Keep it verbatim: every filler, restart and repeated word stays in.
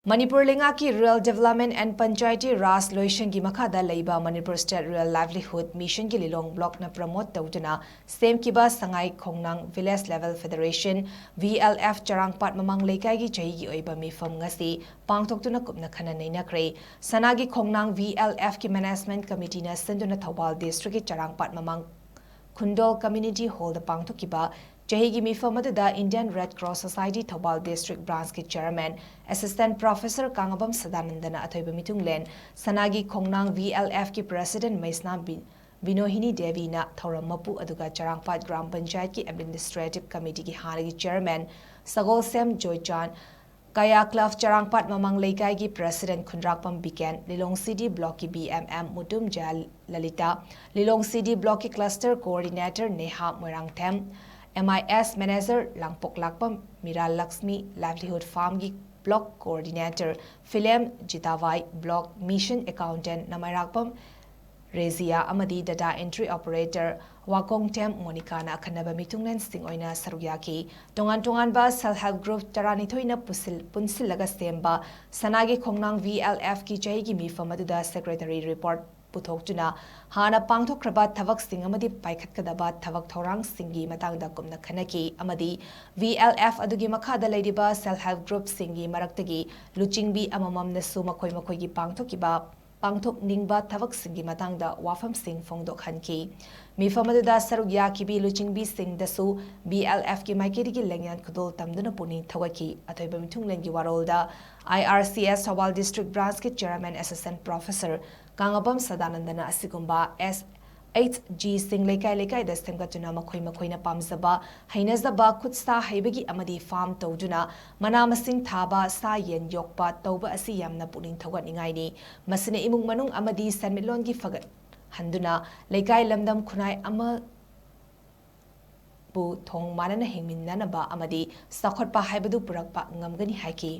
ꯃꯅꯤꯄꯨꯔ ꯂꯩꯉꯥꯛꯀꯤ Rural Development and Panchayati Raj ꯂꯣꯏꯁꯪꯒꯤ ꯃꯈꯥꯗ ꯂꯩꯕ Manipur State Rural Livelihood Mission ꯒꯤ ꯂꯤꯂꯣꯡ block ꯅ promote ꯇꯧꯗꯨꯅ ꯁꯦꯝꯈꯤꯕ ꯁꯉꯥꯏ ꯈꯣꯡꯅꯥꯡ Village Level Federation, V L F, ꯆꯔꯥꯡꯄꯥꯠ ꯃꯃꯥꯡ ꯂꯩꯀꯥꯏꯒꯤ ꯆꯍꯤꯒꯤ ꯑꯣꯏꯕ ꯃꯤꯐꯝ ꯉꯁꯤ ꯄꯥꯡꯊꯣꯛꯇꯨꯅ ꯀꯨꯞꯅ ꯈꯟꯅ ꯅꯩꯅꯈ꯭ꯔꯦ꯫ ꯁꯅꯥꯒꯤ ꯈꯣꯡꯅꯥꯡ V L F ꯀꯤ Management Committee ꯅ ꯁꯤꯟꯗꯨꯅ ꯊꯧꯕꯥꯜ district ꯀꯤ ꯆꯔꯥꯡꯄꯥꯠ ꯃꯃꯥꯡ ꯈꯨꯟꯗꯣꯜ Community Hall ꯗ ꯄꯥꯡꯊꯣꯛꯈꯤꯕ ꯆꯍꯤꯒꯤ ꯃꯤꯐꯝ ꯑꯗꯨꯗ Indian Red Cross Society Thoubal District Branch ꯀꯤ Chairman, Assistant Professor ꯀꯥꯉꯕꯝ ꯁꯗꯥꯅꯟꯗꯅ ꯑꯊꯣꯏꯕ ꯃꯤꯊꯨꯡꯂꯦꯟ, ꯁꯅꯥꯒꯤ ꯈꯣꯡꯅꯥꯡ V L F ꯀꯤ President ꯃꯩꯁꯅꯥꯝ ꯕꯤ-, ꯕꯤꯅꯣꯍꯤꯅꯤ ꯗꯦꯕꯤꯅ ꯊꯧꯔꯝ ꯃꯄꯨ, ꯑꯗꯨꯒ ꯆꯔꯥꯡꯄꯥꯠ ꯒ꯭ꯔꯥꯝ ꯄꯟꯆꯥꯌꯠꯀꯤ Administrative Committee ꯒꯤ ꯍꯥꯟꯅꯒꯤ Chairman ꯁꯒꯣꯜꯁꯦꯝ ꯖꯣꯏꯆꯥꯟ, ꯀꯌꯥ Club ꯆꯔꯥꯡꯄꯥꯠ ꯃꯃꯥꯡ ꯂꯩꯀꯥꯏꯒꯤ President ꯈꯨꯟꯗ꯭ꯔꯥꯛꯄꯝ ꯕꯤꯀꯦꯟ, ꯂꯤꯂꯣꯡ City Block ꯀꯤ B M M Mutum Jaya Lalita, Lilong City Block ꯀꯤ Cluster Coordinator Neha Moirangthem, M I S Manager ꯂꯥꯡꯄꯣꯛꯂꯥꯛꯄꯝ ꯃꯤꯔꯥ ꯂꯛꯁꯃꯤ, Livelihood Farm ꯒꯤ Block Coordinator Phillem Jitabai, Block Mission Accountant ꯅꯃꯥꯏꯔꯥꯛꯄꯝ ꯔꯦꯖꯤꯌꯥ ꯑꯃꯗꯤ Data Entry Operator ꯋꯥꯀꯣꯡꯊꯦꯝ ꯃꯣꯅꯤꯀꯥꯅ ꯑꯈꯟꯅꯕ ꯃꯤꯊꯨꯡꯂꯦꯟꯁꯤꯡ ꯑꯣꯏꯅ ꯁꯔꯨꯛ ꯌꯥꯈꯤ꯫ ꯇꯣꯉꯥꯟ ꯇꯣꯉꯥꯟꯕ Self Help Group ꯇꯔꯥꯅꯤꯊꯣꯏꯅ ꯄꯨꯁꯤꯜ-, ꯄꯨꯟꯁꯤꯜꯂꯒ ꯁꯦꯝꯕ ꯁꯅꯥꯒꯤ ꯈꯣꯡꯅꯥꯡ V L F ꯀꯤ ꯆꯍꯤꯒꯤ ꯃꯤꯐꯝ ꯑꯗꯨꯗ Secretary Report ꯄꯨꯊꯣꯛꯇꯨꯅ ꯍꯥꯟꯅ ꯄꯥꯡꯊꯣꯛꯈ꯭ꯔꯕ ꯊꯕꯛꯁꯤꯡ ꯑꯃꯗꯤ ꯄꯥꯏꯈꯠꯀꯗꯕ ꯊꯕꯛ ꯊꯧꯔꯥꯡꯁꯤꯡꯒꯤ ꯃꯇꯥꯡꯗ ꯀꯨꯞꯅ ꯈꯟꯅꯈꯤ ꯑꯃꯗꯤ V L F ꯑꯗꯨꯒꯤ ꯃꯈꯥꯗ ꯂꯩꯔꯤꯕ Self Help Group ꯁꯤꯡꯒꯤ ꯃꯔꯛꯇꯒꯤ ꯂꯨꯆꯤꯡꯕꯤ ꯑꯃꯃꯝꯅꯁꯨ ꯃꯈꯣꯏ ꯃꯈꯣꯏꯒꯤ ꯄꯥꯡꯊꯣꯛꯈꯤꯕ ꯄꯥꯡꯊꯣꯛꯅꯤꯡꯕ ꯊꯕꯛꯁꯤꯡꯒꯤ ꯃꯇꯥꯡꯗ ꯋꯥꯐꯝꯁꯤꯡ ꯐꯣꯡꯗꯣꯛꯍꯟꯈꯤ꯫ ꯃꯤꯐꯝ ꯑꯗꯨꯗ ꯁꯔꯨꯛ ꯌꯥꯈꯤꯕꯤ ꯂꯨꯆꯤꯡꯕꯤꯁꯤꯡꯗꯁꯨ V L F ꯀꯤ ꯃꯥꯏꯀꯩꯗꯒꯤ ꯂꯦꯡꯌꯥꯟ ꯈꯨꯗꯣꯜ ꯇꯝꯗꯨꯅ ꯄꯨꯛꯅꯤꯡ ꯊꯧꯒꯠꯈꯤ꯫ ꯑꯊꯣꯏꯕ ꯃꯤꯊꯨꯡꯂꯦꯟꯒꯤ ꯋꯥꯔꯣꯜꯗ I R C S Thoubal District Branch ꯀꯤ Chairman Assistant Professor ꯀꯥꯉꯕꯝ ꯁꯗꯥꯅꯟꯗꯅ ꯑꯁꯤꯒꯨꯝꯕ S H G ꯁꯤꯡ ꯂꯩꯀꯥꯏ ꯂꯩꯀꯥꯏꯗ ꯁꯦꯝꯒꯠꯇꯨꯅ ꯃꯈꯣꯏ ꯃꯈꯣꯏꯅ ꯄꯥꯝꯖꯕ, ꯍꯩꯅꯖꯕ, ꯈꯨꯠ ꯁꯥ ꯍꯩꯕꯒꯤ ꯑꯃꯗꯤ farm ꯇꯧꯗꯨꯅ ꯃꯅꯥ ꯃꯁꯤꯡ ꯊꯥꯕ, ꯁꯥ ꯌꯦꯟ ꯌꯣꯛꯄ ꯇꯧꯕ ꯑꯁꯤ ꯌꯥꯝꯅ ꯄꯨꯛꯅꯤꯡ ꯊꯧꯒꯠꯅꯤꯡꯉꯥꯏꯅꯤ꯫ ꯃꯁꯤꯅ ꯏꯃꯨꯡ ꯃꯅꯨꯡ ꯑꯃꯗꯤ ꯁꯦꯟꯃꯤꯠꯂꯣꯟꯒꯤ ꯐꯒꯠꯍꯟꯗꯨꯅ ꯂꯩꯀꯥꯏ ꯂꯝꯗꯝ ꯈꯨꯟꯅꯥꯏ ꯑꯃꯕꯨ ꯊꯣꯡ ꯃꯥꯟꯅꯅ ꯍꯤꯡꯃꯤꯟꯅꯅꯕ ꯑꯃꯗꯤ ꯆꯥꯎꯈꯠꯄ ꯍꯥꯏꯕꯗꯨ ꯄꯨꯔꯛꯄ ꯉꯝꯒꯅꯤ ꯍꯥꯏꯈꯤ꯫